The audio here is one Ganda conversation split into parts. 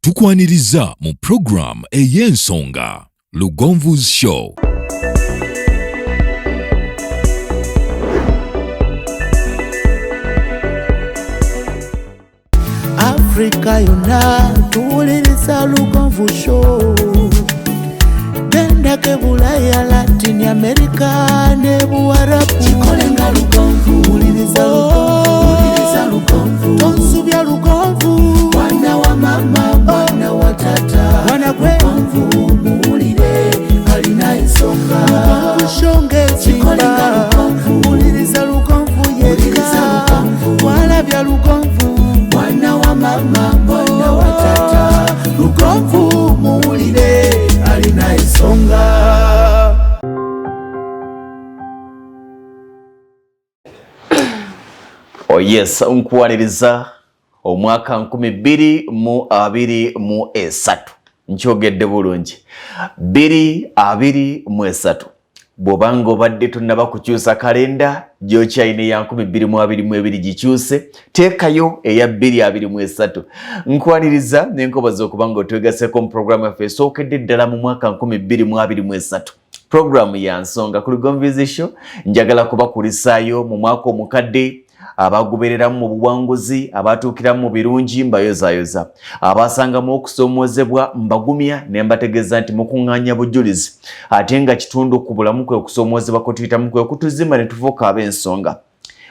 Tukwaniriza mu program ey'ensonga Lugonvu's Show. Afrika yonna tuwuliriza Lugonvu Show. Gendako Bulaya, Latin America ne Buwarabu. Kikolenga Lugonvu, wuliriza Lugonvu, Lugonvu, tonsubya Lugonvu. Mwana wa mama, mwana wa tata, mwana gwe Lugonvu, muwulire alina ensonga. Lugonvu Show ng'ezimba, wuliriza Lugonvu yekka, walabya Lugonvu. Mwana wa mama, mwana wa tata, Lugonvu muwulire alina ensonga. Oh yes, nkuwaniriza omwaka 2023. Nkyogedde bulungi, 2023. Bw'obanga obadde tonnaba kukyusa kalenda gy'okyalina eya 2022, gikyuse, teekayo eya 2023. Nkwaniriza n'enkobaza okuba nga otwegaseko mu puroguramu yaffe esookedde ddala mu mwaka 2023, puroguramu ya nsonga ku Lugonvu's Show. Njagala kubakulisaayo mu mwaka omukadde, abagobereramu mu buwanguzi, abatuukiramu mu birungi mbayozayoza, abasangamu okusoomoozebwa mbagumya ne mbategeeza nti mukuŋŋaanya bujulizi, ate nga kitundu ku bulamu kwe kusoomoozebwa kwe tuyitamu kwe kutuzimba ne tufuuka ab'ensonga.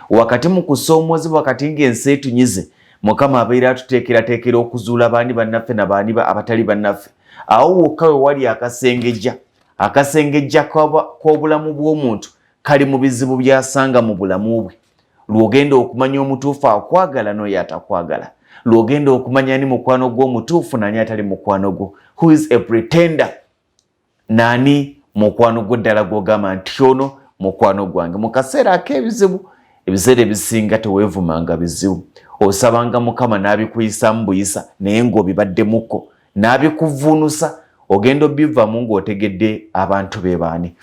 Wakati mu kusoomoozebwa, wakati ng'ensi etunyize, Mukama abeera atuteekerateekera okuzuula baani bannaffe na baani abatali bannaffe. Awo wokka we wali akasengejja, akasengejja k'obulamu bw'omuntu kali mu bizibu by'asanga mu bulamu bwe. Lw'ogenda okumanya omutuufu akwagala n'oyo atakwagala, lw'ogenda okumanya ani mukwano gw'omutuufu nani atali mukwano gwo, who is a pretender, nani mukwano gwo ddala gw'ogamba nti ono mukwano gwange. Mu kaseera ak'ebizibu, ebiseera ebisinga teweevumanga bizibu, osabanga Mukama n'abikuyisamu buyisa, naye ng'obibaddemukko n'abikuvuunusa, ogenda obivamu ng'otegedde abantu be baani.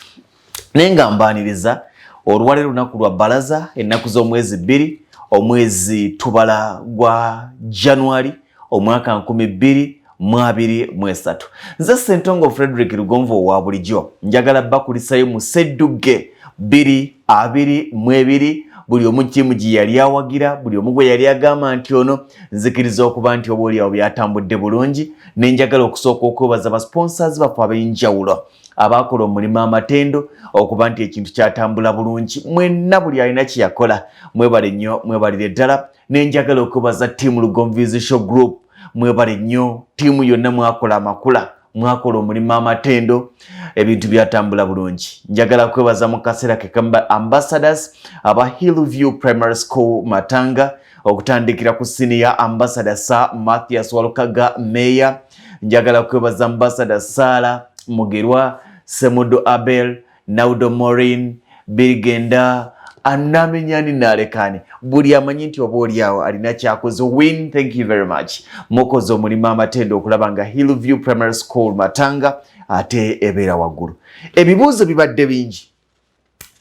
Naye nga mbaaniriza olwaleero, lunaku lwa balaza, ennaku z'omwezi 2, omwezi tubala gwa January, omwaka 2023. Nze Sentongo Frederick Lugonvu owa bulijjo. Njagala bakulisayo mu seddugge 2022. Buli omu ttiimu gye yali awagira, buli omu gwe yali agamba nti ono, nzikiriza okuba nti oba oliawo byatambudde bulungi. Nenjagala okusooka okwebaza ba sponsors baffe ab'enjawulo abakola omulimu amatendo okuba nti ekintu kyatambula bulungi. Mwenna buli alina kyeyakola, mwebale nnyo, mwebalire ddala. Nenjagala okwebaza ttiimu Lugonvu's Show Group, mwebale nnyo ttiimu yonna, mwakola amakula, mwakola omulimu amatendo, ebintu byatambula bulungi. Njagala kwebaza mu kaseera kekamba ambassadors aba Hillview Primary School Matanga, okutandikira ku senior ambassador Sir Mathias Walukaga Mayor. Njagala kwebaza ambassador Sara Mugerwa, Semudo Abel, Naudo Morin Birigenda, anamenyani nalekani, buli amanyi nti oba oliawo alina kyakoze. Win, thank you very much, mukoze omulimu amatendo okulaba nga Hillview Primary School Matanga ate ebeera waggulu. Ebibuuzo bibadde bingi,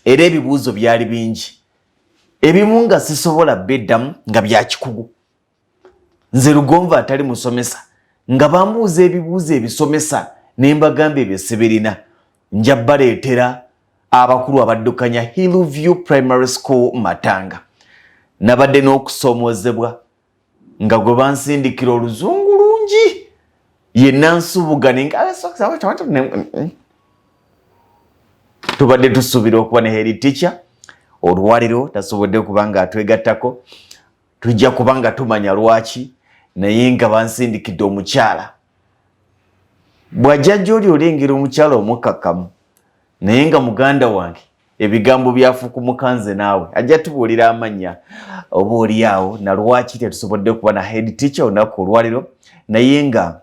era ebibuuzo byali bingi, ebimu nga sisobola beddamu nga byakikugu. Nze Lugonvu atali musomesa, nga bambuuza ebibuuzo ebisomesa ne mbagamba ebyo sibirina, nja baleetera abakulu abaddukanya Hillview Primary School Matanga. Nabadde n'okusomoozebwa nga gwe bansindikira oluzungu lungi, yenna nsubuga. Tubadde tusuubira okuba ne head teacher olwaliro, tasobodde kuba nga atwegattako, tujja kuba nga tumanya lwaki, naye nga bansindikidde omukyala. Bw'ajja gy'oli, olengera omukyala omukkakkamu, naye nga muganda wange ebigambo byafukumuka. Nze naawe ajja tubuulira amannya oba oli awo na lwaki tetusobodde kuba na head teacher olunaku olwaliro. Naye nga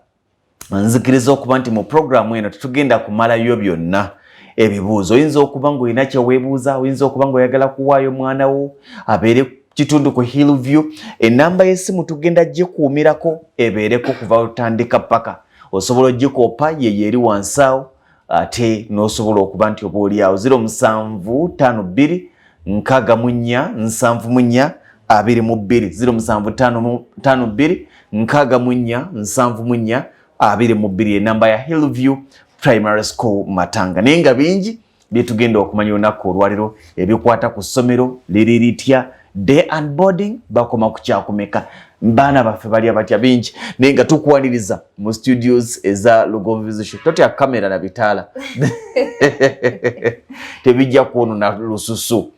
nzikiriza okuba nti mu puroguramu eno tetugenda kumalayo byonna ebibuuzo. Oyinza okuba ng'olina kyeweebuuza, oyinza okuba ng'oyagala kuwaayo mwana wo abeere kitundu ku Hillview. Enamba y'essimu tugenda gikuumirako ebeereko kuva lutandika paka. Osobola ogikoopa, yeyo eri wansi awo, ate n'osobola okuba nti oba oli awo 0752 64 74 22, 0752. 64 74 22, enamba ya Hillview Primary School Matanga. Naye nga bingi byetugenda okumanya olunaku olwaliro ebikwata ku ssomero liri litya, day and boarding bakoma ku kyakumeka, baana baffe balya batya, bingi. Naye nga tukwaniriza mu studios eza Lugonvu Show. Totya kamera na bitaala, tebijja kwonona lususu.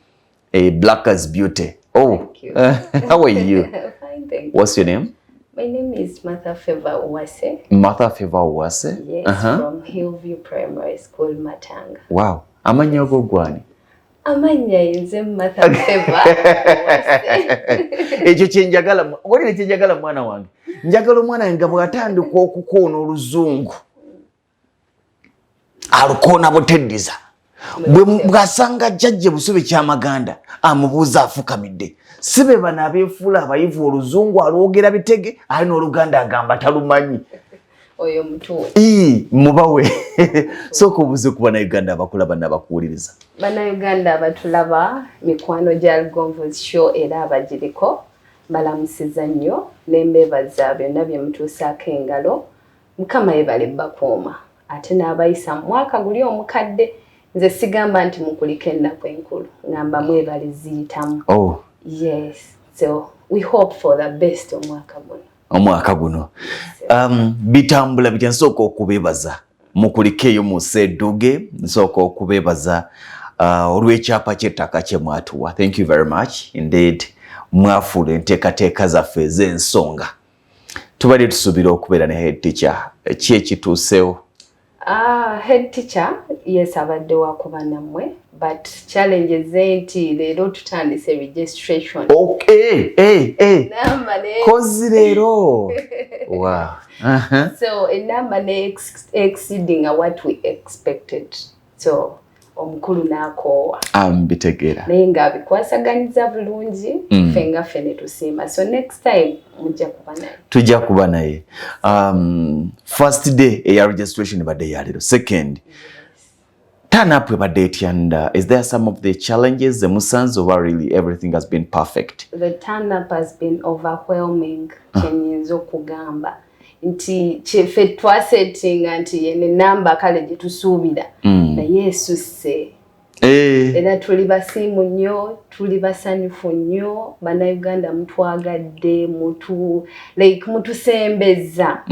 Black as beauty. Oh, Thank you. How are you? Fine, thank you. What's your name? My name is Martha Favor Uwase. Martha Favor Uwase. Yes, from Hillview Primary School, Matanga. Wow, amannya go gwani? Amannya nze Martha Favor Uwase. Ekyo kyenjagala, walire kyenjagala mwana wange. Njagala omwana wange nga bw'atandika okukoona oluzungu alukoona buteddiza, bw'asanga jjajja Busobe Kyamaganda amubuuza afukamidde. Si be bano abeefuula abayivu, oluzungu alwogera bitege ate n'Oluganda agamba talumanyi. Oyo mutuwe. Ii, mubawe sooka obuuze ku Bannayuganda abakulaba nabakuwuliriza. Bannayuganda abatulaba, mikwano gya Lugonvu Show era abagiriko, balamusiza nnyo nembeebaza byonna bye mutuusaako engalo. Mukama yebale bakuuma ate n'abayisa mu mwaka guli omukadde. Nze sigamba nti mukulika ennaku enkulu, ngamba mwebale ziyitamu. Oh. Yes, so we hope for the best omwaka guno. Omwaka guno bitambula bitya? Nsooka okubeebaza, mukulike eyo mu Sedduge. Nsooka okubeebaza olw'ekyapa ky'ettaka kye mwatuwa. Thank you very much indeed. Mwafuula enteekateeka zaffe ez'ensonga. Tubadde tusuubira okubeera ne head teacher, ki ekituusewo? Head teacher, yes, abadde wakuba nammwe, but challenge ze nti leero tutandise registration. Okay, hey. Namba ne Kozi leero, wow. So enamba ne exceeding what we expected, so omukulu n'akoowa. Mbitegeera. Naye ng'abikwasaganyiza bulungi. Ffe nga ffe ne tusiima, so next time mujja kuba naye. Tujja kuba naye. First day eya registration ebadde yaleero, second turn up ebadde etya? And is there some of the challenges zemusanze oba really everything has been perfect? The turn up has been overwhelming. Kyenyinza okugamba nti ffe twasettinga nti yene namba kale gye tusuubira, naye esusse. Era tuli basiimu nnyo, tuli basanyufu nnyo. Bannayuganda mutwagadde, mutu like mutusembeza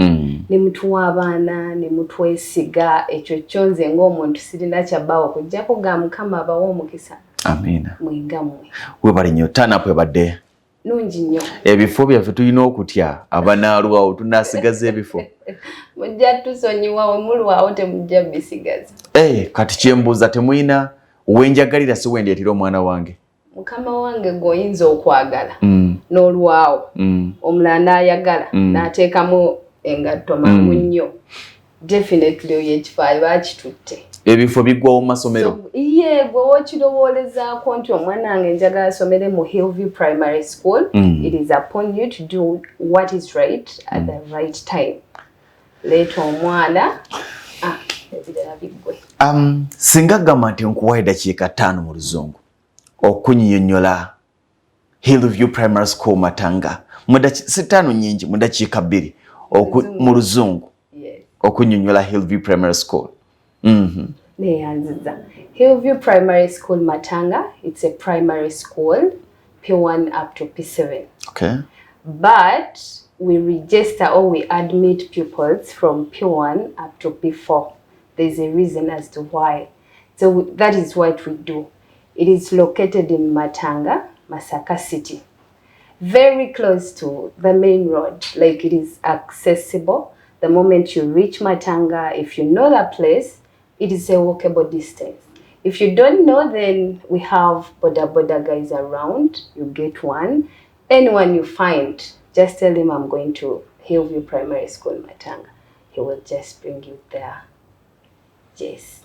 ne mutuwa abaana ne mutwesiga. Ekyo kyo nze ng'omuntu sirina kyabbaawo okuggyako ga Mukama abawe omukisa. Amiina. Mwengammwe. Webale nnyo. Turn up ebadde nungi nnyo. Ebifo byaffe tulina okutya abanaalwawo tunasigaza ebifo? Mujja tusonyiwa, we mulwawo temujja bisigaza. Eh, kati kyembuuza, temulina wenjagalira si wendeetera omwana wange? Mukama wange, gw'oyinza okwagala n'olwawo, omulala n'ayagala n'ateekamu engatto mangu nnyo. Definitely oyo ekifo bakitutte. Ebifo biggwawo mu masomero. So, ye gwe wokirowoolezaako nti omwana wange njagala asomere mu Hillview Primary School, it is upon you to do what is right at the right time. Leeta omwana, ebirala biggwe. Singa gamba nti nkuwa eddakiika 5 mu Luzungu okunnyonnyola Hillview Primary School Matanga, si ttaano nyingi, mu ddakiika 2 mu Luzungu okunnyonnyola Hillview Primary School. Neyanziza. Hillview Primary School Matanga, it's a primary school, P1 up to P7. But we register or we admit pupils from P1 up to P4. There's a reason as to why. So that is what we do. It is located in Matanga, Masaka City. Very close to the main road. Like, it is accessible. The moment you reach Matanga, if you know the place, it is a walkable distance. If you don't know, then we have boda boda guys around. You get one. Anyone you find, just tell him, "I'm going to Hillview Primary School, Matanga." He will just bring you there. Yes.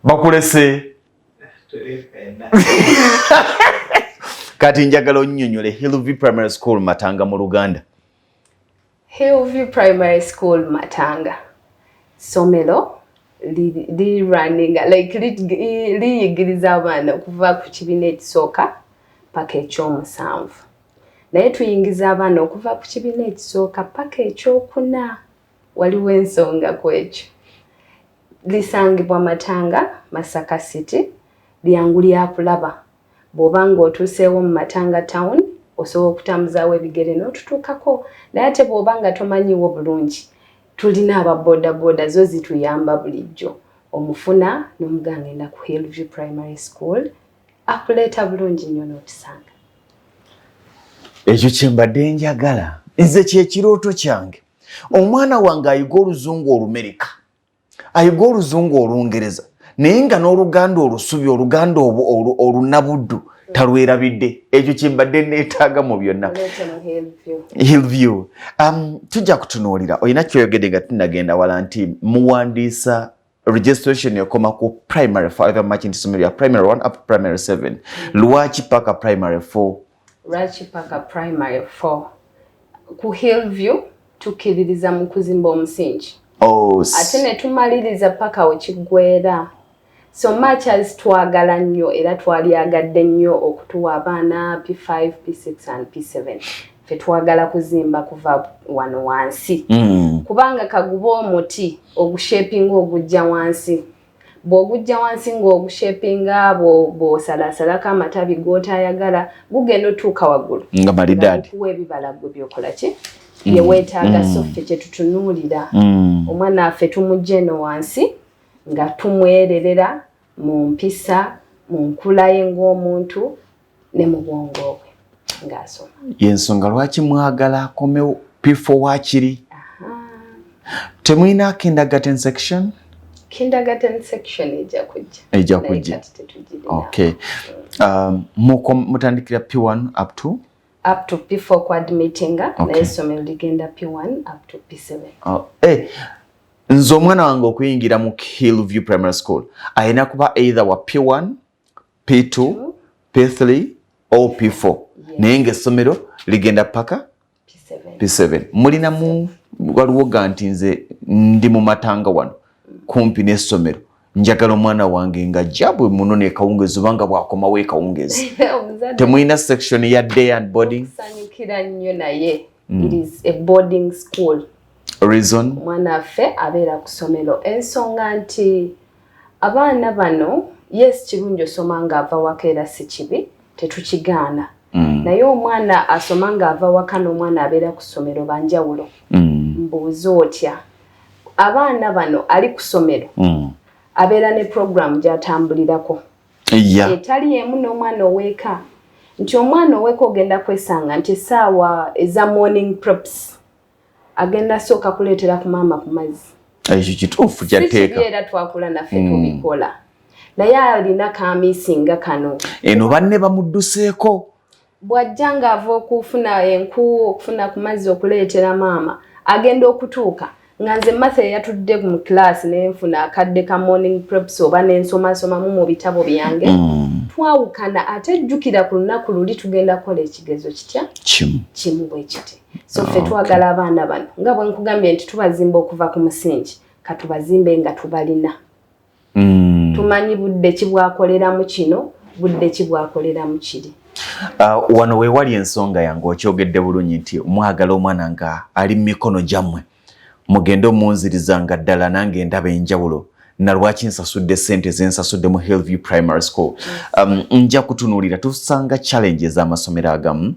Bakulese. Tuli ffenna. Kati njagala onnyonnyole Hillview Primary School Matanga mu Luganda. Hillview Primary School Matanga. Somero li running like liyigiriza abaana okuva ku kibiina ekisooka paka ekyomusanvu. Naye tuyingiza abaana okuva ku kibiina ekisooka paka ekyokuna. Waliwo ensonga ku ekyo. Lisangibwa Matanga, Masaka City, lyangu lyakulaba. Bw'oba ng'otuuseewo mu Matanga Town, osobola okutambuzaawo ebigere n'otutuukako. Naye ate bw'oba nga tomanyiiwo bulungi, tulina aba bodaboda zo zituyamba bulijjo. Omufuna n'omugamba ngenda ku Hillview Primary School, akuleeta bulungi nnyo n'otusanga. Ekyo kye mbadde njagala. Nze kye kirooto kyange. Omwana wange ayiga oluzungu Olumerika, ayiga oluzungu Olungereza, naye nga n'Oluganda olusubi, Oluganda olunabuddu talwerabidde. Ekyo kye mbadde neetaaga mu byonna. Hillview. Tujja kutunuulira, olina kyoyogedde nga tunagenda wala nti muwandiisa registration ekoma ku primary 5 amaki nti essomero lya primary 1 up to primary 7. Lwaki paka primary 4? Lwaki paka primary 4? Ku Hillview tukkiririza mu kuzimba omusingi. Oh, ate ne tumaliriza paka we kiggweera. So much as twagala nnyo era twalyagadde nnyo okutuwa abaana P5, P6 and P7, ffe twagala kuzimba kuva wano wansi. Kubanga kaguba omuti ogushapinga ogujja wansi, bw'ogujja wansi ng'ogushapinga, bw'osalasalako amatabi g'otayagala, gugenda otuuka waggulu nga malidaadi, kuwa ebibala gwe byokola ki bye weetaaga. So ffe kye tutunuulira, omwana waffe tumugja eno wansi nga tumwererera mu mpisa, mu nkula ye ng'omuntu ne mu bwongo bwe ng'asoma. Yensonga lwaki mwagala akomewo P4 waakiri. Temulina kindergarten section? Kindergarten section ejja kujja. Ejja naye kujja. Kati tetugirina. Okay. Mutandikira P1 up to Up to P4 ku admittinga. Naye essomero ligenda P1 up to P7. Oh, nze omwana wange okuyingira mu Hillview Primary School alina kuba either wa P1, P2, P3 or P4, naye ng'essomero ligenda paka P7. P7. Mulinamu waliwo ga nti nze ndi mu Matanga wano kumpi n'essomero, njagala omwana wange nga jja bwe muno nekawungezi obanga bwakomawo ekawungezi. Omuzadde Temulina section ya day and boarding? Sanyukira nnyo, naye it is a boarding school. Reason? Omwana waffe abeera ku ssomero, ensonga nti abaana bano, yes, kirungi osoma ng'ava waka, era si kibi, tetukigaana, naye omwana asoma ng'ava waka n'omwana abeera ku ssomero banjawulo. Mbuuza otya? Abaana bano ali ku ssomero abeera ne program gy'atambulirako etali emu n'omwana ow'eka, nti omwana ow'eka ogenda kwesanga nti essaawa eza morning preps agenda sooka kuleetera ku maama ku mazzi. Ekyo kituufu. Si kibi. Kyatteeka. Era twakula naffe tubikola, naye alina kamisinga kano. Eno banne bamudduseeko. Bw'ajja ng'ava okufuna enku, okufuna ku mazzi okuleetera maama, agenda okutuuka nga nze Martha eyatudde mu class nenfuna akadde ka morning preps oba nensomasomamu mu bitabo byange. Twawukana. Ate jjukira ku lunaku luli tugenda kukola ekigezo kitya? Kimu. Kimu bwe kiti. So ffe twagala abaana bano, nga bwe nkugambye nti tubazimba okuva ku musingi, katubazimbe nga tubalina. Tumanyi budde ki bwakoleramu kino, budde ki bwakoleramu kiri. Wano weewali ensonga yange. Okyogedde bulungi nti mwagala omwana nga ali mu mikono gyammwe, mugende omunziriza nga ddala nange ndaba enjawulo na lwaki nsasudde sente zensasudde mu Hillview Primary School. Nja kutunuulira tusanga challenges amasomero agamu.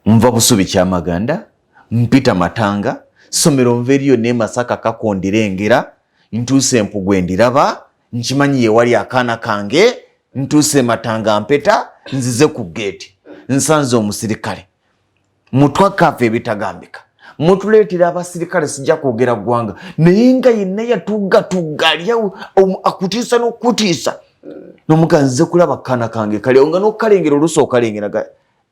Nva Busubi Kyamaganda, mpita Matanga, somero nva eriyo ne Masaka kakondirengera, ntuuse Empugwe, ndiraba nkimanyi yewali akaana kange. Ntuuse Matanga, mpeta nzize ku geeti, nsanze omusirikale mutwakaafe ebitagambika. Mutuleetera abasirikale, sijja kwogera ggwanga, naye nga yenna yatuggatugga ali akutiisa n'okutiisa nomuga nzize kulaba kaana kange kali nga n'okukalengera oluusi okalengera ga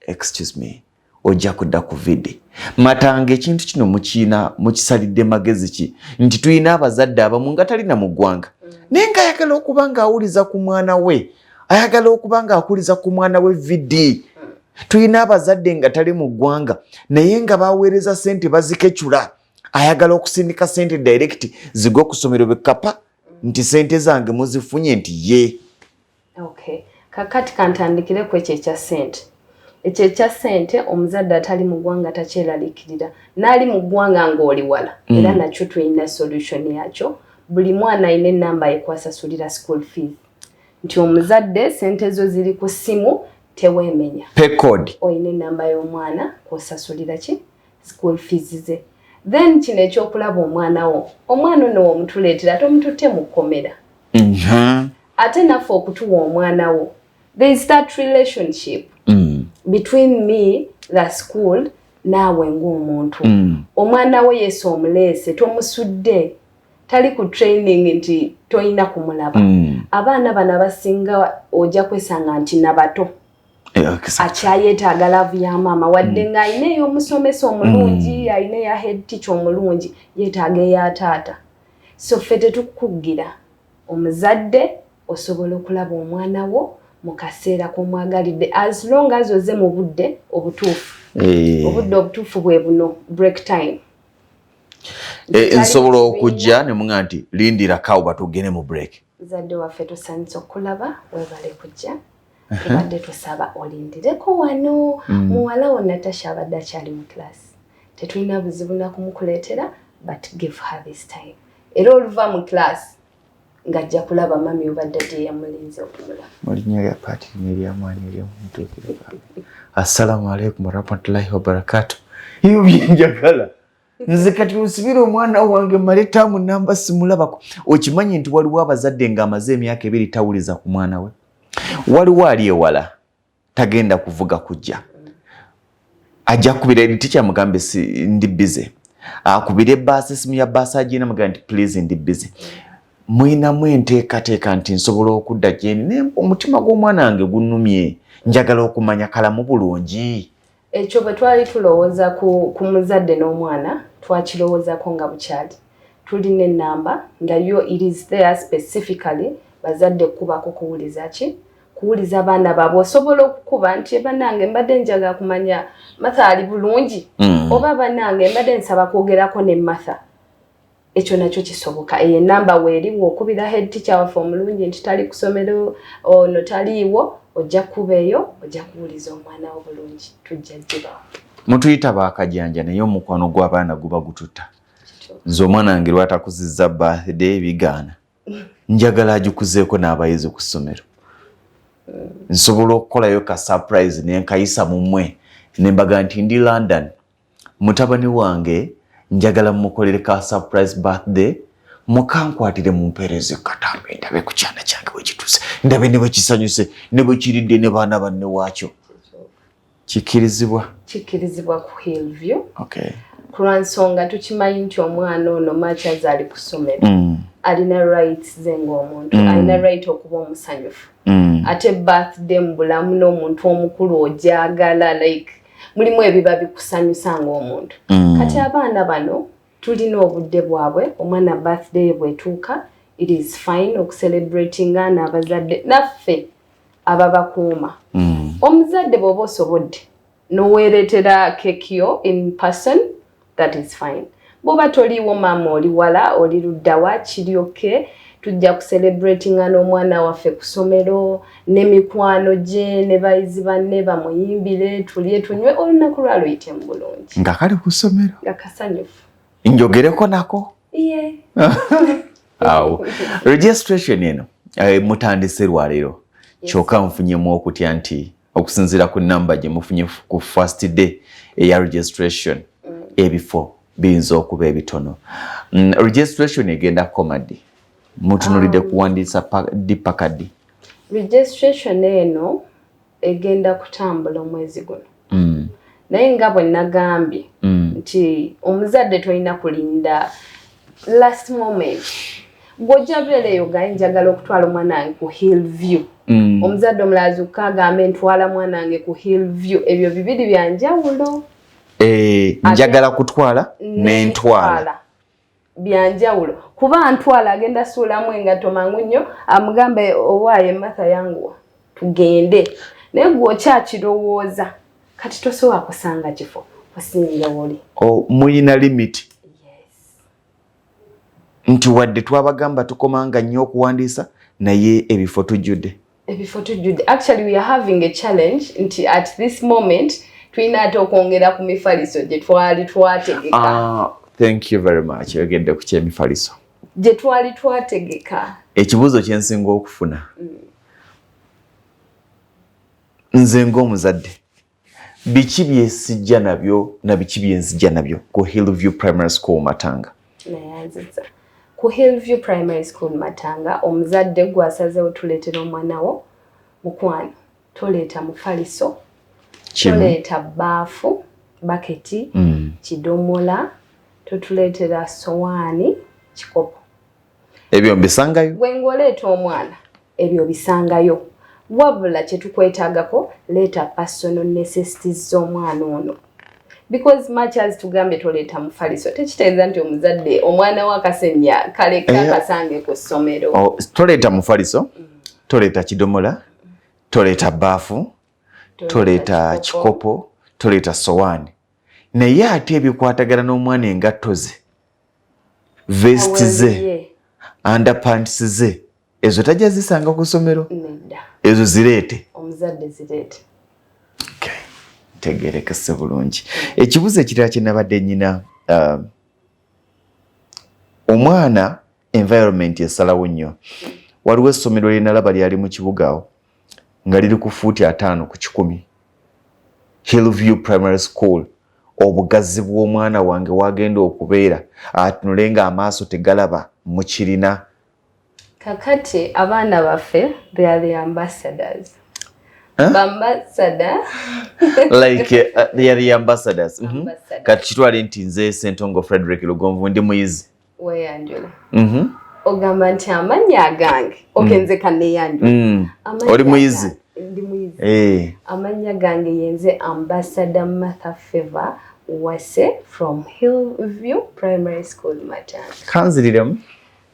excuse me, ojja kudda ku vidi Matanga. Ekintu kino mukiina mukisalidde magezi ki nti tulina abazadde abamu nga talina mu ggwanga, naye ng'ayagala okuba ng'awuliza ku mwana we, ayagala okuba ng'akuliza ku mwana we vidi? Tulina abazadde nga tali mu ggwanga, naye nga baweereza sente bazikecula, ayagala okusindika sente direct zigwe ku ssomero bekapa nti sente zange muzifunye nti ye. Okay, kakati kantandikire ku ekyo ekya ssente. Ekyo ekya ssente, omuzadde atali mu ggwanga takyeraliikirira, n'ali mu ggwanga ng'oli wala, era nakyo tulina solution yakyo. Buli mwana alina enamba ekwasasulira school fees, nti omuzadde sente zo ziri ku ssimu, teweemenya. Pay code. Olina enamba y'omwana kwosasulira ki school fees ze. Then kino ekyokulaba omwana wo, omwana ono womutuleetera tomututte mu kkomera. Ate naffe okutuwa omwana wo, there is that relationship between me, the school, naawe ng'omuntu. Omwana wo yesu omuleese, tomusudde, tali ku training nti toyina kumulaba. Abaana bano abasinga ojja kwesanga nti nabato akyayetaaga love ya maama, wadde ng'alina ey'omusomesa omulungi, alina eya head teacher omulungi, yeetaaga eya taata. So ffe tetukukugira. Omuzadde osobola okulaba omwana wo mu kaseera k'omwagalidde, as long as oze mu budde obutuufu. Obudde obutuufu bwe buno, break time. Nsobola okujja ne muŋa nti lindirakawo batugende mu break? Muzadde waffe, tusanyusa okulaba, webale kujja. Tubadde tusaba olindireko wano. Muwala wo Natasha abadde akyali mu class, tetulina buzibu nakumukuleetera, but give her this time. Era oluva mu class ng'ajja kulaba mummy oba daddy eyamulinze okumulaba. Mu linnya lya Paati n'erya Mwana ery'omutuukirivu, assalamu alaikum warahmatullahi wabarakatu. Ebyo byenjagala nze. Kati osibire omwana wange male taamu namba simulabako. Okimanyi nti waliwo abazadde ng'amaze emyaka 2 tawuliza ku mwana we? Waliwo ali ewala, tagenda kuvuga kujja, ajja kubira teacher mugambe si ndi busy, akubire baasi, esimu ya baasi agina, mugambe nti please ndi busy. Mwinamu enteekateeka nti nsobola okudda gyeni naye omutima gw'omwana wange gunnumye, njagala okumanya kalamu bulungi? Ekyo bwe twali tulowooza ku muzadde n'omwana, twakirowoozako nga bukyali. Tulina enamba nga yo it is there specifically bazadde kubako kuwuliza ki, kuwuliza abaana baabwe. Osobola okukuba nti, "Bannange, mbadde njagala kumanya Martha ali bulungi," oba, "Bannange, mbadde nsaba kwogerako ne Martha." Ekyo nakyo kisoboka. Eyo enamba weeri, bw'okubira head teacher waffe omulungi nti tali kusomero, ono taliiwo, ojja kuba eyo ojja kuwuliza omwana wo bulungi, tujja gibawo. Mutuyita bakajanja, naye omukwano gw'abaana guba gututta. Nze omwana wange lwatakuzizza birthday bigaana, njagala agikuzeeko n'abayizi ku ssomero. Nsobola okukolayo ka surprise nenkayisa mumwe nembaga nti ndi London, mutabani wange njagala mukolere ka surprise birthday, mukankwatire mumpeereze katambe, ndabe ku kyana kyange bwekituuse, ndabe ne bwekisanyuse ne bwekiridde ne baana banne waakyo. Kikkirizibwa? Kikkirizibwa ku Hillview. Ku lwansonga tukimanyi nti omwana ono makyazi ali ku ssomero, alina rights ze ng'omuntu, alina right okuba omusanyufu. Ate birthday mu bulamu n'omuntu omukulu ogyagala, like mulimu ebiba bikusanyusa ng'omuntu. Kati abaana bano tulina obudde bwabwe. Omwana birthday ye bwetuuka, it is fine okucelebratinga n'abazadde naffe ababakuuma. Omuzadde bw'oba osobodde noweereetera cake yo in person, that is fine. Bw'oba toliiwo, maama oli wala, oli luddawa, kiri okay, tujja kucelebratinga n'omwana waffe ku ssomero n'emikwano gye ne bayizi banne, bamuyimbire, tulye, tunywe, olunaku lwa luyitemu bulungi. Nga kali ku ssomero. Nga kasanyufu. Njogereko nako. Ye. Awo registration eno mutandise lwaleero, kyokka nfunyemu okutya nti okusinziira ku namba gye mufunye ku first day eya registration, ebifo biyinza okuba ebitono. Registration egenda kukoma ddi? Mutunulidde kuwandiisa ddi paka ddi? Registration eno egenda kutambula omwezi guno, naye nga bwe nagambye nti omuzadde tolina kulinda last moment. Gw'ojja beera eyo gaye, njagala okutwala omwana wange ku Hillview. Omuzadde omulala azuukuka agambe, "Ntwala mwana wange ku Hillview." Ebyo bibiri bya njawulo. Njagala kutwala nentwala. Byanjawulo, kuba ntwala agenda suulamu engatto mangu nnyo, amugambe, "Owaaye Martha, yanguwa tugende." Naye gwe okyakirowooza kati tosobola kusanga kifo osinga woli. Oh, muyina limit nti wadde twabagamba tukomanga nnyo okuwandiisa, naye ebifo tujjudde? Ebifo tujjudde. Actually, we are having a challenge nti at this moment tulina ate okwongera ku mifaliso gye twali twategeka. Ah, thank you very much. Oyogedde ku kyemifaliso gye twali twategeka. Ekibuuzo kye nsinga okufuna nze ng'omuzadde, biki byesijja nabyo na biki byenzijja nabyo ku Hillview Primary School Matanga? Nayanziza. Ku Hillview Primary School Matanga, omuzadde gwasazeewo tuleetera omwana wo, mukwano, toleeta mufaliso, toleeta baafu, baketi, kidomola, totuleetera sowaani, kikopo. Ebyo mbisangayo? Gwe ng'oleeta omwana, ebyo bisangayo. Wabula kyetukwetaagako, leeta personal necessities z'omwana ono, because much as tugambye toleeta mufaliso, tekitegeeza nti omuzadde omwana we akasenya kaleka akasange ku ssomero. Oh, toleeta mufaliso, toleeta kidomola, toleeta baafu, toleeta kikopo, toleeta sowaani, naye ate ebikwatagana n'omwana, engatto ze, vest ze, underpants ze, ezo tajja zisanga ku ssomero? Nedda. Ezo zireete? Omuzadde zireete. Okay. Tegerekese bulungi. Ekibuuzo ekirala kye nabadde nyina, omwana environment esalawo nnyo. Waliwo essomero lyenalaba lyali mu kibuga awo nga liri ku fuuti 50 ku 100, Hillview Primary School. Obugazi bw'omwana wange wagenda okubeera atunule nga amaaso tegalaba, mukirina? Kakati abaana baffe, they are the ambassadors. Huh? Bambassador. Like they are the ambassadors. Ambassadors. Kati kitwale nti nze Sentongo Frederick Lugonvu, ndi muyizi. Weyanjula. Ogamba nti amannya agange, okay, nze kaneyanjula. Amannya Oli muyizi? Ndi muyizi. Eh. Amannya gange yenze Ambassador Martha Favor Wase from Hillview Primary School, Matanga. Kanziriremu.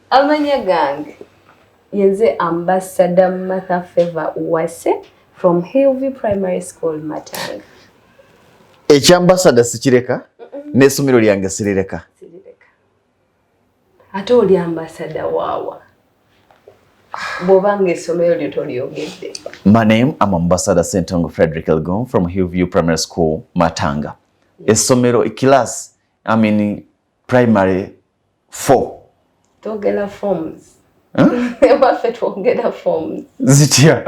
Amannya gange yenze Ambassador Martha Favor Wase from Hillview Primary School, Matanga. Ekyambasada sikireka, n'essomero lyange sirireka. Sirireka. Ate oli ambassador waawa bw'obanga essomero lyo tolyogedde? My name, I'm Ambassador Sentongo Frederick Elgon from Hillview Primary School, Matanga. Essomero class, I mean primary 4. Twogera forms. Ewaffe twogera forms. Zitya?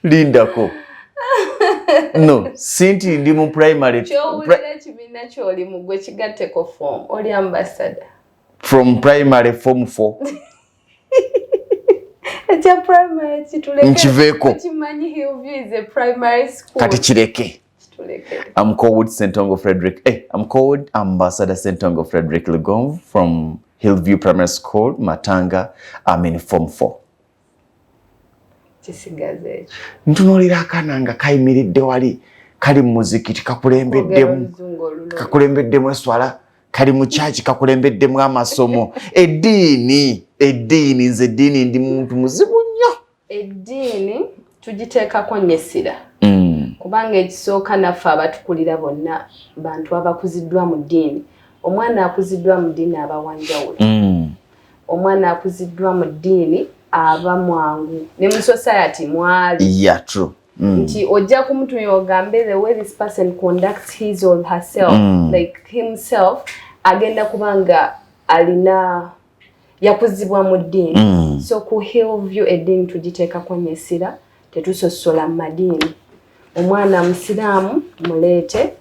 Lindako. No, sinti ndi mu primary Kyowulira ekibiina kyolimu gwe kigatteko form, oli ambassador. From primary form 4. Ekya primary kituleke. Nkiveeko. Kimanyi Hillview is a primary school. Kati kireke. Kituleke. I'm called Sentongo Frederick. I'm called Ambassador Sentongo Frederick Lugong from Hillview Primary School, Matanga. I'm in Form 4. Kisigaze ekyo. Ntunuulira akaana nga kayimiridde wali, kali mu muzikiti, Kwogera kakulembeddemu oluzungu olulungi. Kakulembeddemu eswala, kali mu kyaki, kakulembeddemu amasomo, eddiini. Eddiini, nze eddiini ndi muntu muzibu nnyo. Eddiini tugiteekako nnyo essira, kubanga ekisooka naffe abatukulira bonna bantu abakuziddwa mu ddiini. Omwana akuziddwa mu ddiini aba wanjawulo. Omwana akuziddwa mu ddiini aba mwangu ne mu society mwali. Yeah, true. Nti ojja kumutumya ogambe the way this person conducts his or herself, like himself, agenda kubanga alina yakuzibwa mu ddiini. So ku Hillview eddiini tugiteekako nnyo essira, tetusosola mu madiini. Omwana musiraamu muleete.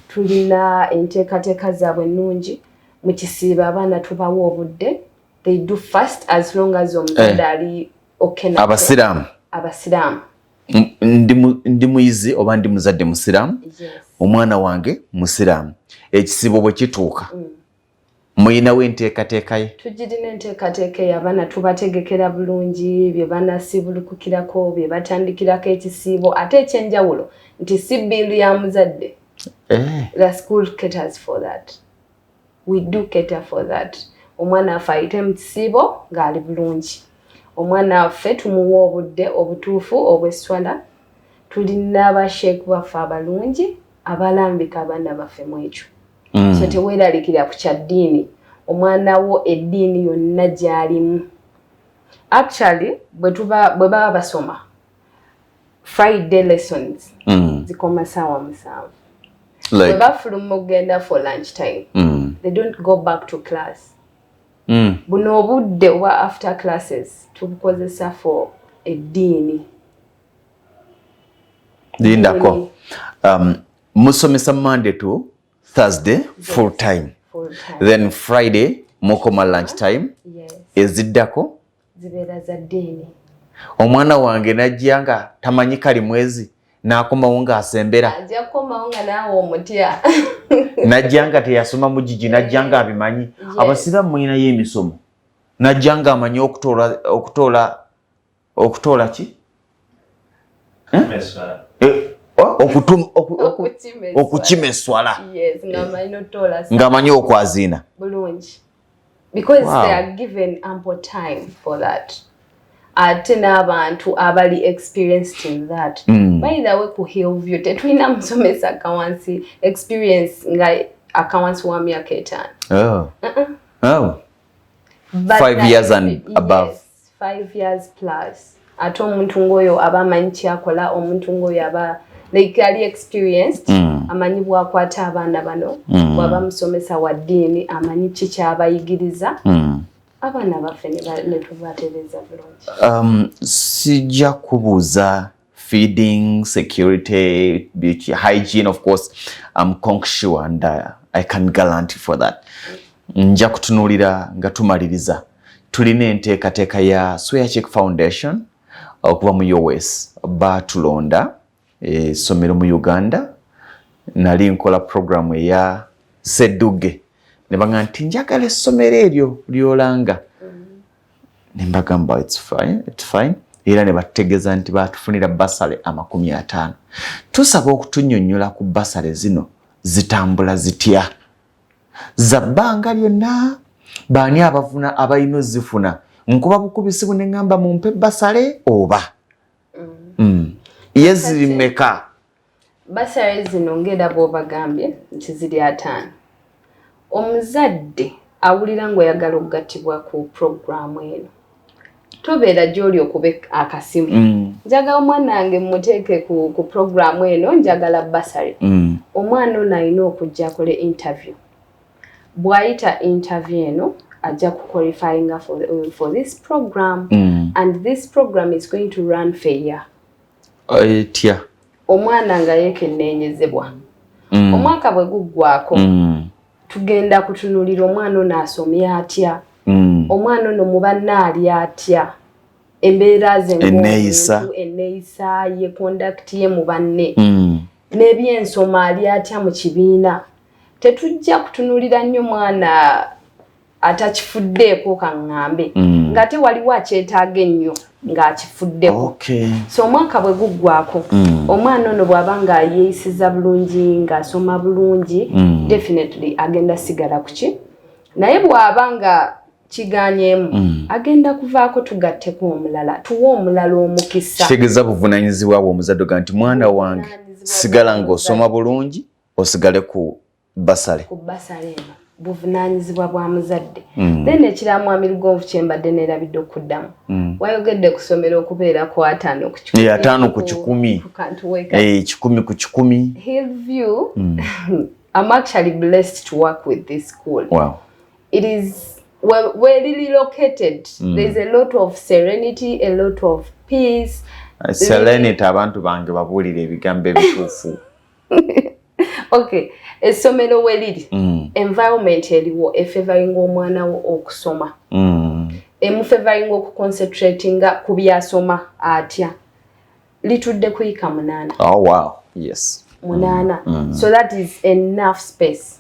Tulina enteekateeka zaabwe ennungi. Mu kisiibo abaana tubawa obudde, they do fast as long as omuzadde ali okay nakyo. Abasiraamu? Abasiraamu. Ndi muyizi oba ndi muzadde musiraamu. Yes. Omwana wange musiraamu, ekisibo bwe kituuka, muyinawo enteekateeka ye? Tugirina enteekateeka eyo. Abaana tubategekera bulungi bye banasibulukukirako, bye batandikirako ekisiibo. Ate ekyenjawulo nti si bill ya muzadde. The school caters for that. We do cater for that. Omwana waffe ayite mu kisiibo ng'ali bulungi. Omwana waffe tumuwa obudde obutuufu obw'esswala. Tulina basheek baffe abalungi abalambika abaana baffe mu ekyo. So teweeralikira ku kya ddiini. Omwana wo eddiini yonna gy'alimu. Actually, bwe baba basoma, Friday lessons zikoma 7:00. Bwe bafuluma okugenda for lunch time, they don't go back to class. Buno obudde oba after classes tubukozesa for eddiini. Lindako. Musomesa Monday to Thursday full time. Full time. Then Friday mukoma lunch time. Yes. Eziddako zibeera za ddiini. Omwana wange najja nga tamanyi kali mwezi, n'akomawo ng'asembera. Ajja kukomawo nga naawe omutya. Najja nga teyasoma mugigi, najja nga abimanyi. Abasiraamu mulinayo emisomo. Najja nga amanyi okutoola ki? Okukima eswala. Ng'amanyi okwaziina. Bulungi. Because they are given ample time for that. Ate n'abantu abali experienced in that. By the way, ku Hillview tetulina musomesa akawansi experience nga akawansi wa myaka 5. Oh. Oh. 5 years and above. Yes, 5 years plus. Ate omuntu ng'oyo aba amanyi kyakola, omuntu ng'oyo aba like ali experienced, amanyi bw'akwata abaana bano, bw'aba musomesa wa ddiini, amanyi ki ky'abayigiriza. Abaana baffe ne tubatereeza bulungi. Sijja kubuuza feeding, security, beauty, hygiene, of course, I'm conscious and I can guarantee for that. Nja kutunuulira nga tumaliriza. Tulina enteekateeka ya Swear Foundation okuva mu US, batulonda essomero mu Uganda. Nali nkola programu eya Sedduge ne bagamba nti njagala essomero eryo lyolanga, ne mbagamba it's fine, it's fine. Era ne bategeeza nti batufunira bursary 50. Tusaba okutunnyonnyola ku bursary zino zitambula zitya, za bbanga lyonna, baani abafuna, abalina ozifuna? Nkuba bukubisibu ne ŋŋamba mumpe bursary oba ye ziri mmeka? Bursary zino ng'era bw'obagambye nti ziri 50. Omuzadde awulira ng'oyagala okugattibwa ku puroguramu eno, tobeera gy'oli okube akasimu, njagala omwana wange mmuteeke ku puroguramu eno, njagala bursary. Omwana ono alina okujja akole interview. Bw'ayita interview eno, ajja kuqualifyinga for this program, and this program is going to run for a year. Etya? Omwana nga yeekenneenyezebwa, omwaka bwe guggwako, tugenda kutunuulira omwana ono asomye atya, omwana ono mu banne ali atya, embeera ze Enneeyisa. ng'omuntu, enneeyisa ye, conduct ye mu banne, n'ebyensoma ali atya mu kibiina. Tetujja kutunuulira nnyo mwana atakifuddeeko, kaŋŋambe, ng'ate waliwo akyetaaga ennyo ng'akifuddeko. So omwaka bwe guggwako, omwana ono bw'aba nga yeeyisiza bulungi, ng'asoma bulungi, definitely agenda sigala ku ki. Naye bw'aba nga kiganyeemu, agenda kuvaako, tugatteko omulala, tuwe omulala omukisa. Kitegeeza buvunaanyizibwa bwe omuzadde oga nti mwana wange, sigala ng'osoma bulungi, osigale ku bursary. Ku bursary eno buvunaanyizibwa bwa muzadde. Then ekirala, mwami Lugonvu, kyembadde neerabidde okuddamu, wayogedde ku ssomero okubeera ku 50 ku 100. 50 ku 100. Ku kantu weeka. 100 ku 100. Hillview, I'm actually blessed to work with this school. It is where really located, there's a lot of serenity, a lot of peace. Serenity, abantu bange babuulira ebigambo ebituufu. Okay, essomero we liri, environment eriwo efavoringa omwana wo okusoma, emufavoringa okuconcentratinga ku byasoma. Atya, litudde ku yiika 8. Oh wow, yes. 8. So that is enough space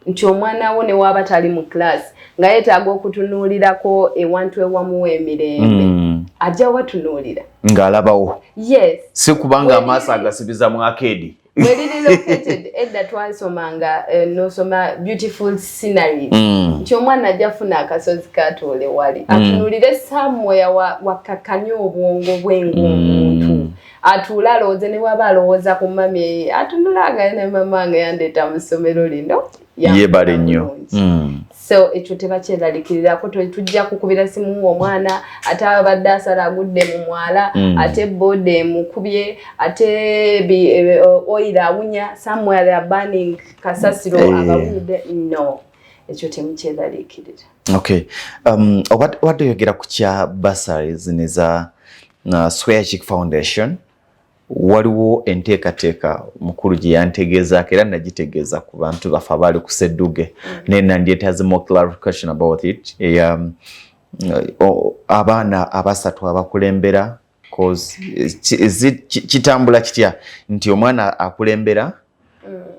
nti omwana wo ne waaba tali mu class nga yeetaaga okutunuulirako ewantu ewamuwa emirembe, ajja watunuulira. Ng'alabawo. Yes. Si kubanga amaaso agasibiza mu arcade. Weriri located, edda twasomanga, nosoma beautiful sceneries, nti omwana ajja funa akasozi katuule wali, atunuulire somewhere wakkakkanye obwongo bwe ng'omuntu, atuule alowooze. Ne waba alowooza ku mami, atunula nga ne mama nga yandeeta mu ssomero lino. Yeebale nnyo. Bulungi. So ekyo tebakyeraliikirirako. Tujja kukubira simu, omwana ate abadde asala agudde mu mwala, ate boda emukubye, ate oil awunya somewhere, they are burning kasasiro, abawunyidde. No, ekyo temukyeraliikirira. Okay, obadde oyogera ku kya bursaries neza Square Chick Foundation. Waliwo enteekateeka mukulu gye yantegeezaako, era nagitegeeza ku bantu baffe abaali ku Sedduge, naye nandyetaaze more clarification about it, eya abaana abasatu abakulembera, 'cause kitambula kitya nti omwana akulembera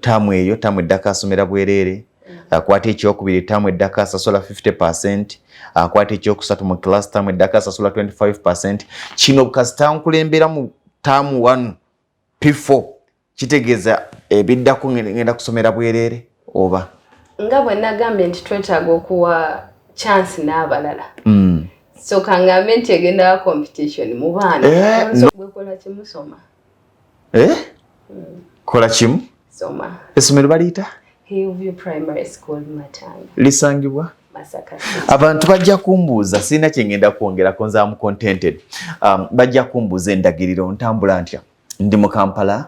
taamu eyo, taamu eddako asomera bwereere, akwata ekyokubiri, taamu eddako asasula 50%, akwata ekyokusatu mu class, taamu eddako asasula 25%? Kino kasita nkulembera mu taamu 1 P4, kitegeeza ebiddako ngenda kusomera bwereere oba? Nga bwe nagambye nti twetaaga okuwa chance n'abalala, so kangambe nti egendawa competition mu baana. Eh, gwekola kimusoma. Eh? Kola kimu. Soma. Essomero baliyita? Hillview Primary School, Matanga. Lisangibwa? Masaka City. Abantu bajja kumbuuza, sirina kyengenda kwongerako, nze am contented. Bajja kumbuuza endagiriro, ntambula ntya? Ndi mu Kampala.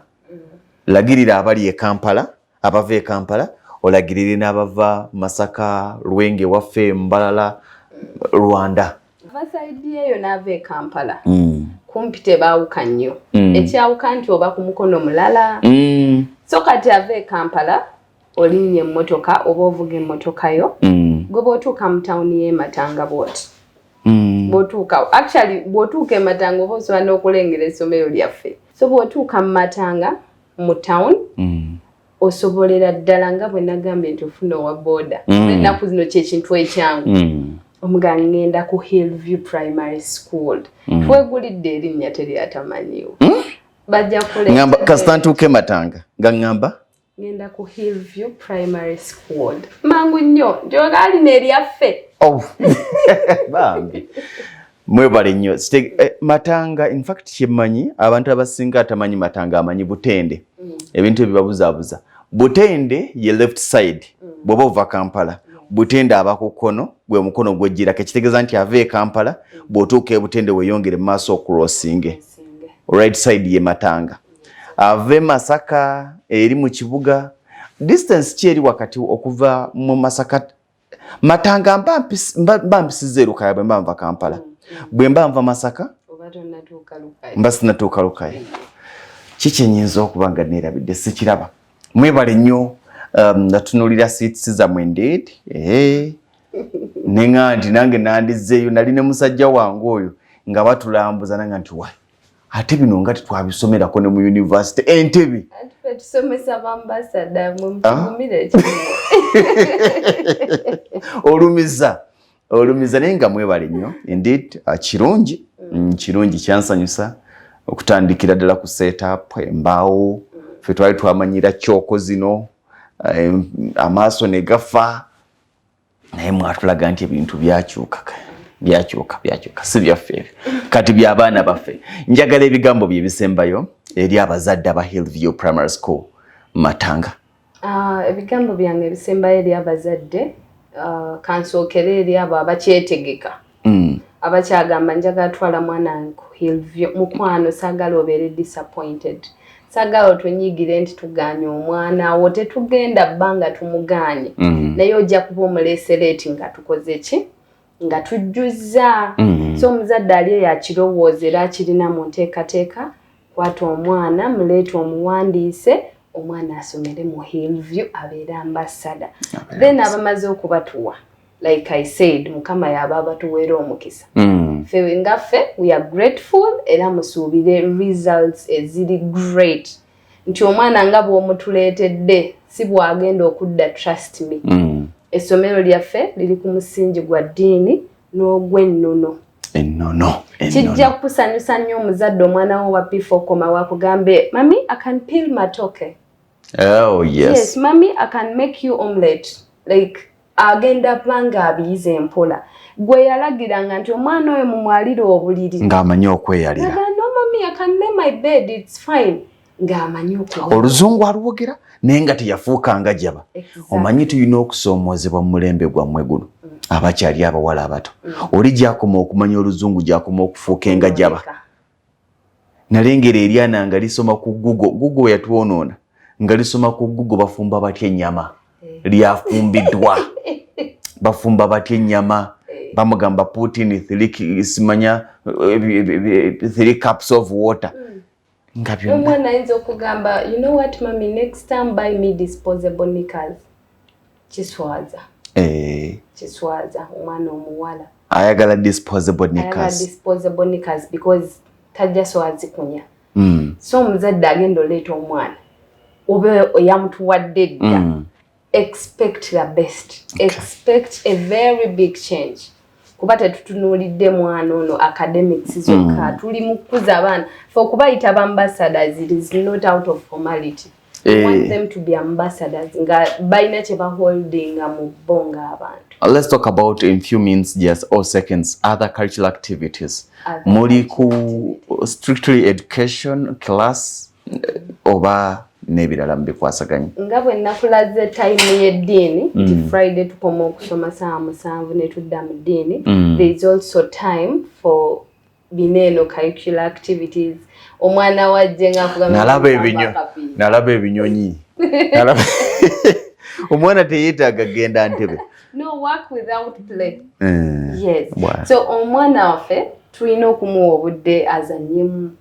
Lagirira abali e Kampala, abava e Kampala, olagirire n'abava Masaka, Lwenge waffe, Mbalala, Rwanda. Ava side eyo n'ava e Kampala, kumpi tebaawuka nnyo. Ekyawuka nti oba ku mukono mulala. So kati ava e Kampala, olinnya emmotoka oba ovuga emmotoka yo, gwe bw'otuuka mu tawuni y'e Matanga bwoti, bw'otuuka, actually bw'otuuka e Matanga oba osobola n'okulengera essomero lyaffe. So bw'otuuka mu Matanga mu town, osobolera ddala, nga bwe nagambye nti ofuna owa boda. Ennaku zino kyekintu ekyangu. Omugamba ngenda ku Hillview Primary School. Twegulidde erinnya, teryatamanyiwo. Bajja kuleeta. Ngamba kasita ntuuka e Matanga nga ŋŋamba ngenda ku Hillview Primary School, mangu nnyo nti alina eryaffe. Oh. Bambi mwebale nnyo. Matanga, in fact kyemmanyi, abantu abasinga atamanyi Matanga amanyi Butende. Ebintu ebibabuzaabuza, Butende ye left side. Bw'oba ova Kampala, Butende aba ku kkono, gwe mukono gwejjirako, ekitegeeza nti ava e Kampala, bw'otuuka e Butende weeyongere mu maaso okucrossinge, right side ye Matanga. Ava e Masaka eri mu kibuga, distance ki eri wakati okuva mu Masaka Matanga? Mba mpisiza e Lukaya bwe mba nva Kampala. Bwe mba nva Masaka? Oba tonnatuuka Lukaya. Mba sinatuuka Lukaya. Kiki enyinza okuba nga neerabidde? Sikiraba. Mwebale nnyo. Natunuulira seats zammwe indeed, neŋŋa nti nange nandizzeeyo. Nali ne musajja wange oyo nga batulambuza, nanga nti wa ate bino nga tetwabisomerako ne mu university, entebe. Anti ffe tusomesa bambasada, mwe mutugumire ekimu. Olumiza olumiza, naye nga mwebale nnyo indeed. Kirungi, kirungi, kyansanyusa okutandikira ddala ku setup embaawo. Ffe twali twamanyira kyoko zino, amaaso ne gafa, naye mwatulaga nti ebintu byakyuka, byakyuka, byakyuka. Si byaffe ebyo, kati by'abaana baffe. Njagala ebigambo bye bisembayo eri abazadde aba Hillview Primary School, Matanga. Ah, ebigambo byange ebisembayo eri abazadde, kansookere eri abo abakyetegeka, abakyagamba njagala twala mwana wange ku Hillview. Mukwano, saagala obeere disappointed, saagala otunyigire nti tuganye omwana wo. Tetugenda bbanga tumuganye, naye ojja kuba omuleese late nga tukoze ki, nga tujjuzza. So omuzadde ali eyo akirowooza era akirina mu nteekateeka, kwata omwana, muleete, omuwandiise, omwana asomere mu Hillview, abeere ambassador. Then abamaze okubatuwa, like I said, Mukama yaba abatuweera omukisa. Ffe nga ffe we are grateful, era musuubire results eziri great, nti omwana nga bw'omutuleetedde si bw'agenda okudda, trust me. Essomero lyaffe liri ku musingi gwa ddiini n'ogw'ennono. Ennono. Kijja kukusanyusa nnyo omuzadde omwana wo wa P4 koma wakugambe, "Mummy, I can peel matoke." Oh yes. "Yes mummy, I can make you omelette." Like agenda banga abiyize empola. Gwe yalagiranga nti omwana oyo mumwalire obuliri, ng'amanyi okweyalira. Naga, "No mummy, I can lay my bed, it's fine." Ng'amanyi okuwogera. Oluzungu aluwogera, naye nga teyafuuka nga jaba. Omanyi tulina okusoomoozebwa mu mulembe gwammwe guno, abakyali abawala abato. Oli gyakoma okumanya oluzungu, gyakoma okufuuka engajaba. Leka. Nalengera eryana nga lisoma ku Google. Google yatwonoona, nga lisoma ku Google bafumba batya ennyama. Lyafumbiddwa, bafumba batya ennyama. Bamugamba put in three, simanya 3 cups of water, nga byonna. Omwana ayinza okugamba, "You know what, mummy, next time buy me disposable knickers." Kiswaza. Kiswaza omwana omuwala. Ayagala disposable Ayagala knickers. Disposable knickers because tajja swazikunya. So omuzadde agenda oleeta omwana oba yamutuwadde dda, expect the best, expect a very big change, kuba tetutunuulidde mwana ono academics zokka. Tuli mu kukuza abaana fe okubayita ambassadors. It is not out of formality. We want them to be ambassadors nga balina kye baholdinga mu bo ng'abantu. Let's talk about in few minutes just or seconds other cultural activities. Other Muli ku strictly education class oba n'ebirala mubikwasaganya? Nga bwe nakulaze time y'eddiini nti Friday tukoma okusoma saawa 7 ne tudda mu ddiini, there is also time for bino eno curricular activities. Omwana wajje nga akugamba Nalaba nti ebinyo akapiira. Nalaba ebinyonyi. Omwana teyeetaaga genda ntebe. No work without play. Yes. Bwa. So omwana waffe tulina okumuwa obudde azanyemu.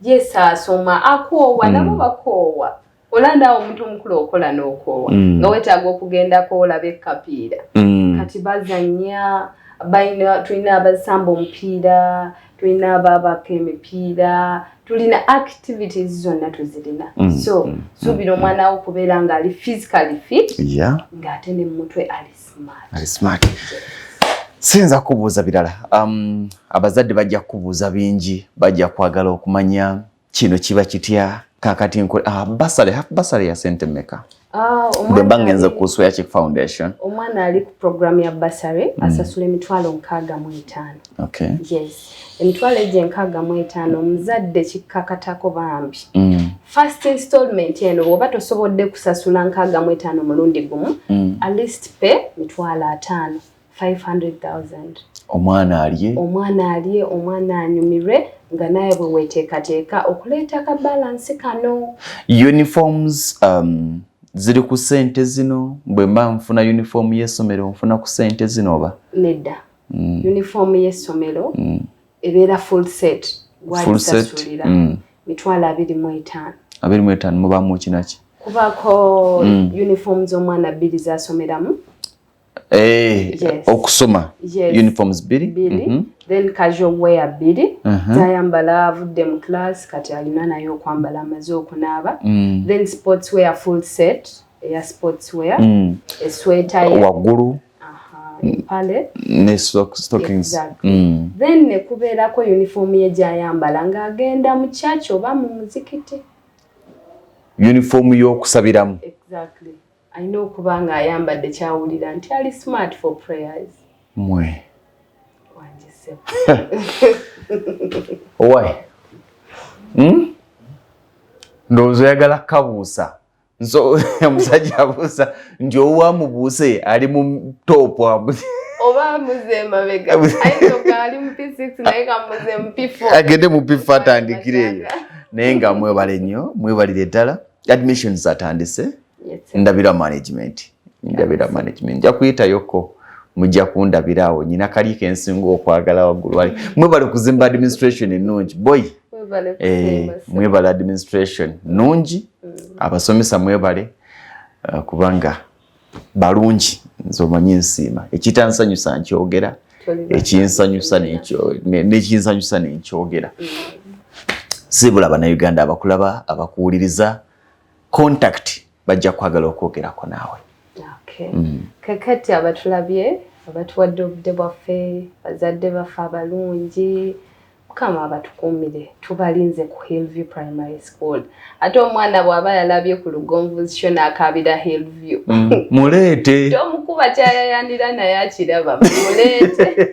Yes, asoma, akoowa, nabo bakoowa. Ola naawe omuntu omukulu okola n'okoowa, nga weetaaga okugendako olabe ekapiira. Kati bazanya, balina, tulina abasamba omupiira, tulina ababaka emipiira, tulina activities zonna tuzirina. So suubira omwana wo okubeera ng'ali physically fit, ng'ate ne mutwe ali smart. Ali smart. Siyinza kubuuza birala. Abazadde bajja kubuuza bingi, bajja kwagala okumanya kino kiba kitya kakati nkole bursary, half bursary ya sente mmeka? Ah, Bwe mba ngenze omwana ku Swearchick Foundation. Omwana ali ku program ya bursary asasula 650,000. Yes, 650,000 omuzadde kikkakatako bambi. First installment eno, bw'oba tosobodde kusasula 65 mulundi gumu, at least pay 50,000, 500,000. Omwana alye. Omwana alye, omwana anyumirwe, nga naye bwe weteekateeka okuleeta ka balance kano. Uniforms ziri ku sente zino? Bwe mba nfuna uniform y'essomero, nfuna ku sente zino oba? Nedda, uniform y'essomero ebeera full set. Full set. Gwalisasulira 25,000. 25 mubaamu kinaki? Kubaako uniform z'omwana bbiri zasomeramu. Yes. Okusoma. Yes. Uniforms bbiri. Bbiri. Then casual wear bbiri, zayambala avudde mu class, kati alina naye okwambala amaze okunaaba. Then sports wear, full set eya sports wear, esweta ye, Waggulu. Aha, empale. Ne stockings. Exactly. Then ne kubeerako uniform ye gy'ayambala ng'agenda mu church oba mu muzikiti. Uniform y'okusabiramu. Exactly, alina okuba ng'ayambadde kyawulira nti ali smart for prayers. Mwe. Wangisebo. Owai, Ndowooza oyagala kabuusa. Nso omusajja abuusa nti owamubuuse ali mu top amu. Oba muze emabega, ayinza okuba ali mu P6 naye kamuze mu P4. Agende mu P4 atandikire eyo. Naye nga mwebale nnyo, mwebalire ddala. Admissions atandise. Yes. Ndabira management, ndabira management nja kuyitayoko, mujja kundabira awo. Nyina kali kensinga okwagala waggulu wali. Mwebale kuzimba administration ennungi boy. Mwebale kusiima, sir. Mwebale administration nungi. Abasomesa mwebale, kubanga balungi. Nze omanyi nsiima, ekitansanyusa nkyogera, ekinsanyusa nekinsanyusa nenkyogera. Sibula Bannayuganda abakulaba, abakuwuliriza, contact bajja kwagala okwogerako naawe. Okay. Kakati abatulabye, abatuwadde obudde bwaffe, bazadde baffe abalungi, Mukama abatukuumire. Tubalinze ku Hillview Primary School. Ate omwana bw'aba yalabye ku Lugonvu Show n'akaabira Hillview, Muleete. Tomukuba, kyayayanira naye akiraba, muleete,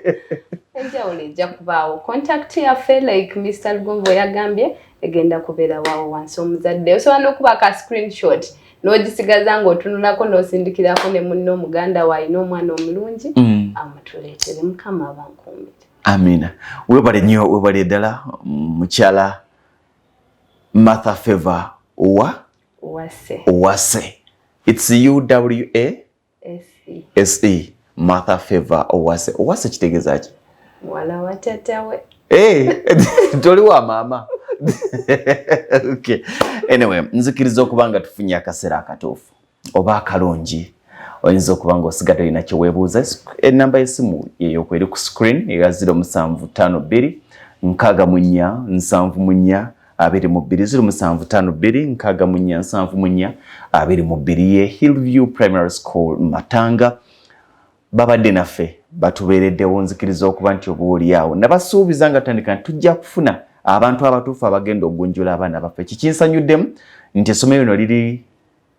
enjawulo ejja kubaawo. Contact yaffe, like Mr Lugonvu yagambye, Egenda kubeera waawo wansi. Omuzadde osobola n'okuba ka screenshot n'ogisigaza ng'otunulako n'osindikirako ne munno omuganda we alina omwana omulungi, amutuleetere. Mukama abankuumire. Amina. Webale nnyo, webale ddala, mukyala Martha Favor Owa Wase. Owase. It's Uwa Se. Se. Martha Favor Owase. Owase kitegeeza ki? Muwala wa tatawe. Hey, toli wa maama. Okay. Anyway, nzikiriza okuba nga tufunye akaseera akatuufu oba akalungi. Oyinza okuba nga osigadde olina kye weebuuza. Enamba y'essimu yeyo kweri ku screen eya 0752 64 74 22, 0752 64 74 22, ye Hillview Primary School Matanga. Babadde naffe, batubeereddewo. Nzikiriza okuba nti oba oli awo nabasuubiza nga tutandika nti tujja kufuna abantu abatuufu abagenda okugunjula abaana baffe. Kikinsanyuddemu nti essomero lino liri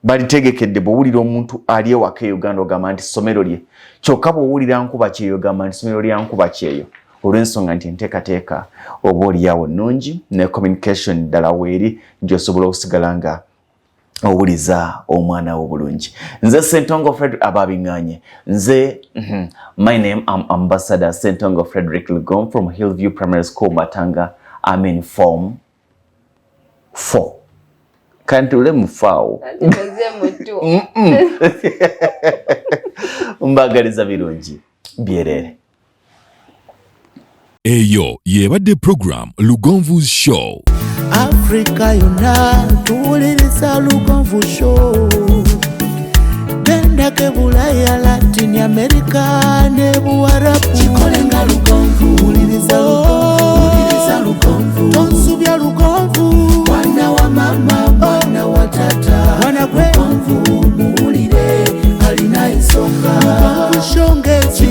balitegekedde. Bw'owulira omuntu ali ewaka e Uganda ogamba nti ssomero lye, kyokka bw'owulira nkuba kyeyo ogamba nti ssomero lya nkuba kyeyo, olw'ensonga nti enteekateeka oba oliawo nnungi ne communication ddala weeri nti osobola okusigala nga owuliza omwana wo bulungi. Nze Sentongo Frederick ababiŋŋanye nze, my name am Ambassador Sentongo Frederick Lugom from Hillview Primary School Matanga. I'm in form 4, kantule mufaawo. Anti oze muto. Mbagaliza birungi byerere. Eyo y'ebadde program Lugonvu's Show. Afrika yonna tuwuliriza Lugonvu Show. Gendako Bulaya, Latin America ne Buwarabu. Kikole nga Lugonvu, wuliriza Lugonvu, Lugonvu, tonsubya Lugonvu. Mwana wa mama, mwana wa tata, mwana gwe Lugonvu, muwulire alina ensonga. Lugonvu Show ng'ezimu.